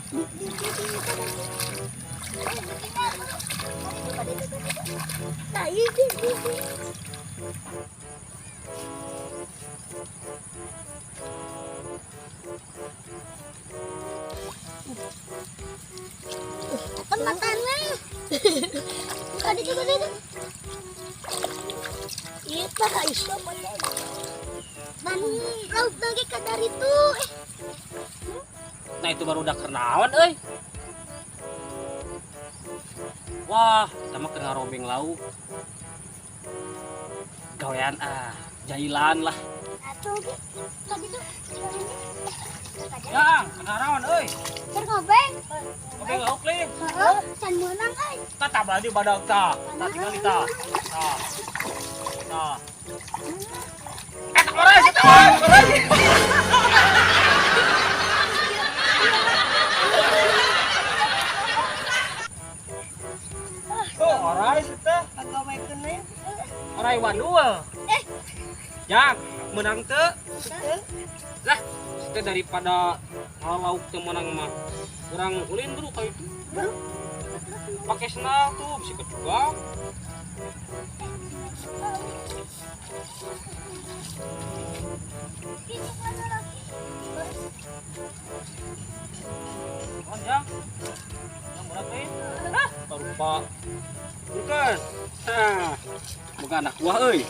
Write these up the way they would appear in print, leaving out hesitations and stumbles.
Nah, iya, di. Kan matanya. Tadi juga itu. Iya, tak iso Man, laut lagi ka dari itu. Nah, itu baru udah kernawan euy. Wah, kita mah kena robeng lauk. Gawean ah, jailan lah. Atuh ge. Tadi tuh. Ya, kena rawan euy. Keur ngobeng. Ngobeng lauk lin. Heeh, can meunang euy. Tah tah berarti badak tah. Tah tinggal tah. Tah. Tah. Eh, orai situ, orai. Oh, orai situ. Orai wadul. Eh. Jang, menang teu? Lah, situ daripada lauk teu menang mah. Urang ulin dulu ka itu. Pakai sendal tuh, bisa kecugak. Oh, Jang. Yang berat nih. Hah, baru pak. Bukan. Hah. Bukan anak buah euy.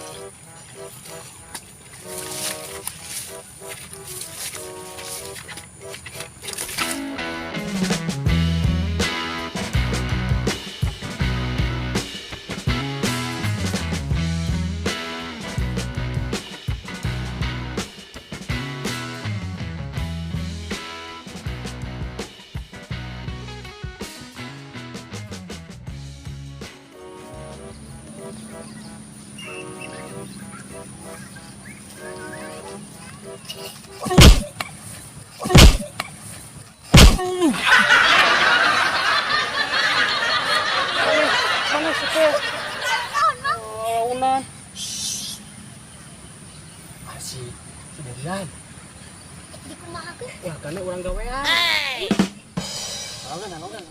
Mana sih teh? Launan. Asik, sendirian. Dikumahakeun? Wah, karena orang gawean. Launan, launan.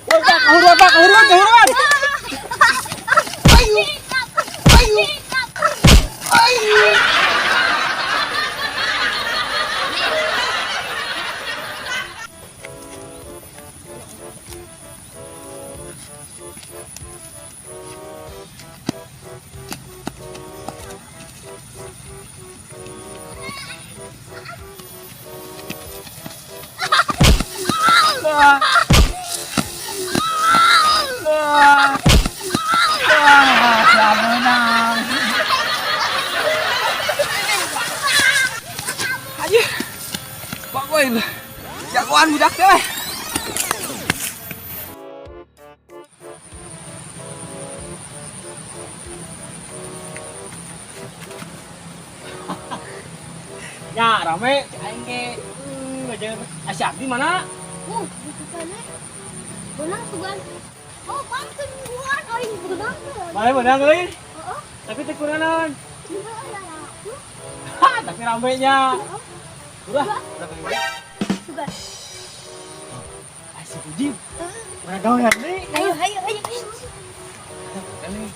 Woi, Pak, kahuruan, Pak, kahuruan, kahuruan. Ayo. Ayo. Ayo. Wah. Wah. Wah, siap menang. Ayo. Pak Boy. Jagoan budak teh. Ya, rame aing ge. Aja. Si Abdi mana? Oh, gitu kan. Benang sugan. Oh, pangkeun nungguan aing beunang teh. Mana beunang euy? Heeh. Tapi teu kunaon. Heuh, Tapi ramenya. Udah, udah. Sugan. Jib. Urang gawean deui. Ayo, ayo, ayo, ayo. Ini.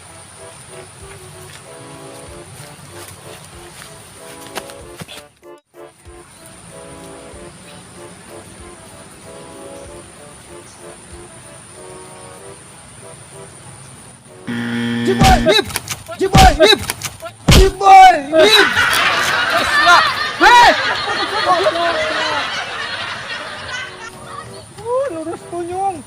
Jiboy, hip! Jiboy, hip! Jiboy, hip! Hei! Lurus tunyung.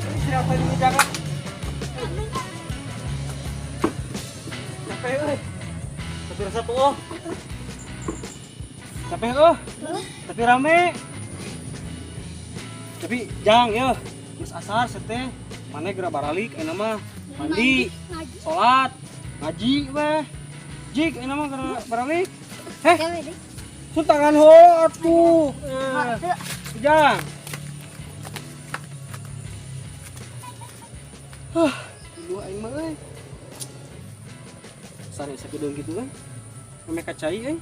Ini siapa ini jangan. Capek euy. Tapi rasa tuh. Capek euy. Tapi rame. Tapi jang ya. Geus asar teh. Maneh geura baralik ayeuna mah mandi, salat, ngaji weh. Jik ayeuna mah geura baralik. Heh, sun tangan ho atuh. Eh, Jang. Huh, dua aing mah euy. Sare sakedeung kitu euy. Meme kacai euy.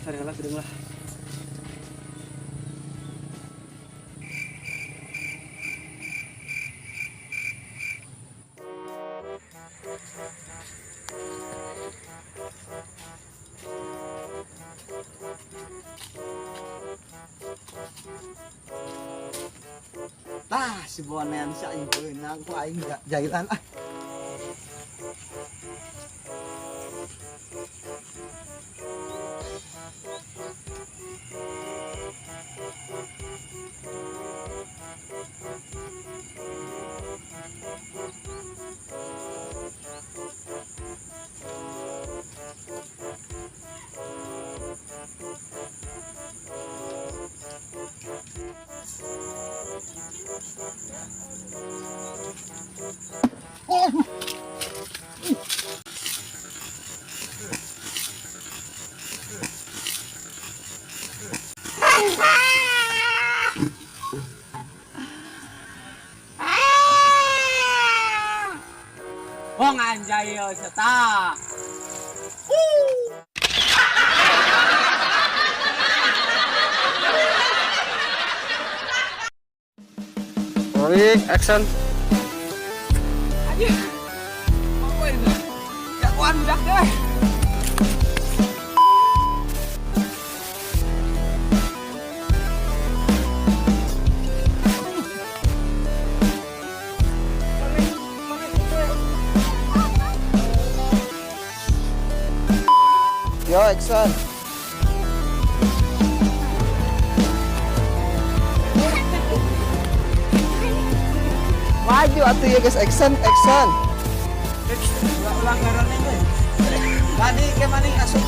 Sare heula kedeung lah. Tah, si Bonen si aing beunang ku aing jailan ah. Wong anjay yo seta. Rolling action. Anjir. Apa ini? Jagoan budak deh. Yo, action. Maju atuh ya guys, action, action. Ulang ngaranna teh. Tadi ke maning asup